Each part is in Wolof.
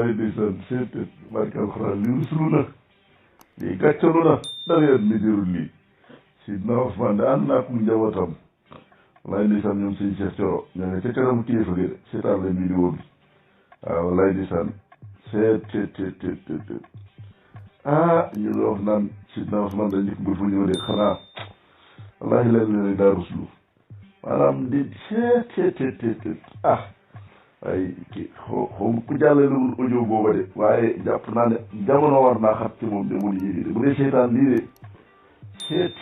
wallaay ndeysaan seet barke alxuraan li rusulu na lii gàccalu na dara yat mi dirul lii Sidna Ousmane de ànd naa ko njabootam wallaay ndeysaan ñoom sëñ Cheikh Thioro ñoo nga ca kanamu kilifa gi de seetaan leen vidéo bi waaw wallaay ndeysaan seet ñu ngi wax naan Sidna Ousmane dañ njëkk mbir fu ñëw de xanaa wallahi leen daa ruslu maanaam di seet waaye kii xaw ku jàllalewul audio booba de waaye jàpp naa ne jamono war naa xat ci moom de mu liggéey de bu dee seetaan lii de seet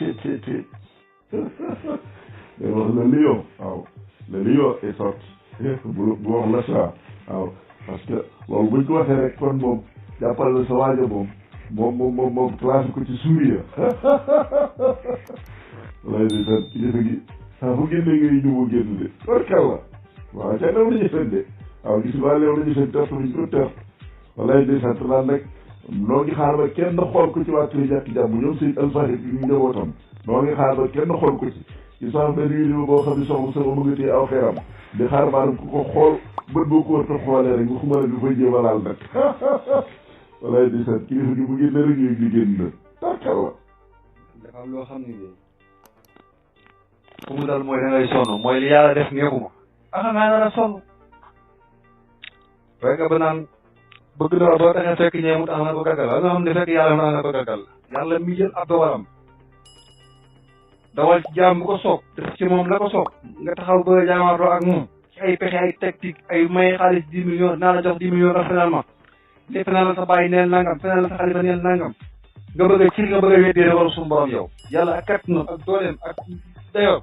day wax le lion waaw le lion est sorti bu wax la chat waaw parce que loolu buñ ko waxee rek kon moom jàppal la sa waajo moom classé ko ci suuri ya lay di san kilifa gi saa fu génne ngay ñëw génn de torkal la waaw ca lew nañu fen de waaw gis waa lew nañu fen tert buñ ko tert walay di sant naan rek noo ngi xaar ba kenn xool ko ci waa Kër Jàkk Jàmm ñoom sëñ Alfahid bi ñu njabootam noo ngi xaar ba kenn xool ko ci ci sax benn vidéo boo xam ne soxna sama mu ngi téye aw xeeram di xaar maanaam ku ko xool bët boo ko war a xoolee rek nga xuma ne bi fay jéem a laal nag walay di sant kilifa gi bu génne rek ñuy li génn na tarkal la dafa am loo xam ne de fu mu dal mooy da ngay sonn mooy li yàlla def neexuma axa ngaa nar a sonn waaye nga ba naan bëgg na boo taxee fekk ñeemut am na ko gàggal nga xam ne fekk yàlla na ko gàggal yàlla mi jël ab dogalam dawal ci jaam bu ko soog def ci moom la ko soog nga taxaw ba jaamaatoo ak moom ci ay pexe ay tactique ay may xaalis 10 millions naa la jox 10 millions rek finalement te fenal sa bàyyi neel nangam fenal sa xalifa neel nangam nga bëgg a ci nga bëgg a weddee rek war suñu borom yow yàlla ak kattanam ak dooleem ak dayoo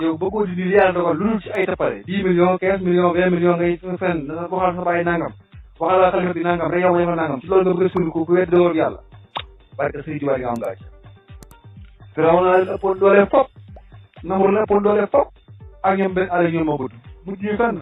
yow bëggoo di li yàlla dogal lu dul ci ay tapale 10 millions 15 millions 20 millions ngay fen waxal sa bàyyi nangam waxal la xalifa bi nangam rek yow nga defal nangam ci loolu nga bëgg a sukkandiku ku wedd dogal yàlla barke sëñ Tuubaa nga am gàcce Firawna la ëppoon doole fop Namru la ëppoon doole fop ak ñoom benn àll ñoom moo bëgg mujj ñu fenn